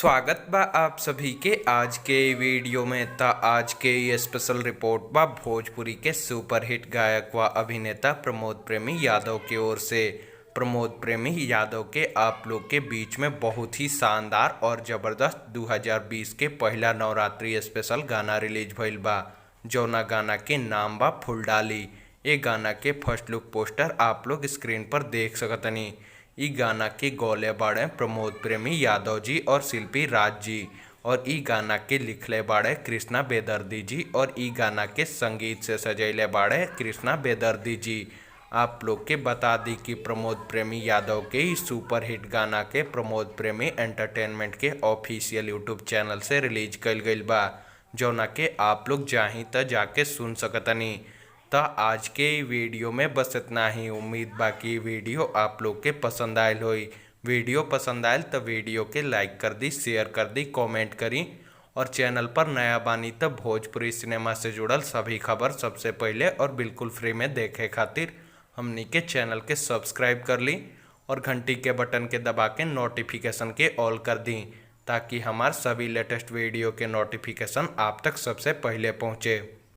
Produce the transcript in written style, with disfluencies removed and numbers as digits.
स्वागत बा आप सभी के आज के वीडियो में। त आज के ये स्पेशल रिपोर्ट बा भोजपुरी के सुपरहिट गायक व अभिनेता प्रमोद प्रेमी यादव की ओर से। प्रमोद प्रेमी यादव के आप लोग के बीच में बहुत ही शानदार और ज़बरदस्त 2020 के पहला नवरात्रि स्पेशल गाना रिलीज भइल बा, जौना गाना के नाम बा फुलडाली। ये गाना के फर्स्ट लुक पोस्टर आप लोग स्क्रीन पर देख सकतनी। इ गाना के गौले बाड़े प्रमोद प्रेमी यादव जी और शिल्पी राज जी और इ गाना के लिखले बाड़े कृष्णा बेदर्दी जी और इ गाना के संगीत से सजैले बाड़े कृष्णा बेदर्दी जी। आप लोग के बता दी कि प्रमोद प्रेमी यादव के इ सुपरहिट गाना के प्रमोद प्रेमी एंटरटेनमेंट के ऑफिशियल यूट्यूब चैनल से रिलीज कइल गइल बा, जौना के आप लोग चाही त जाके सुन सकतनी। त आज के वीडियो में बस इतना ही। उम्मीद बा कि वीडियो आप लोग के पसंद आयल होई। वीडियो पसंद आयल त वीडियो के लाइक कर दी, शेयर कर दी, कमेंट करी और चैनल पर नया बानी त भोजपुरी सिनेमा से जुड़ल सभी खबर सबसे पहले और बिल्कुल फ्री में देखे खातिर हमनी के चैनल के सब्सक्राइब कर ली और घंटी के बटन के दबा के नोटिफिकेशन के ऑल कर दी, ताकि हमार सभी लेटेस्ट वीडियो के नोटिफिकेशन आप तक सबसे पहले पहुँचे।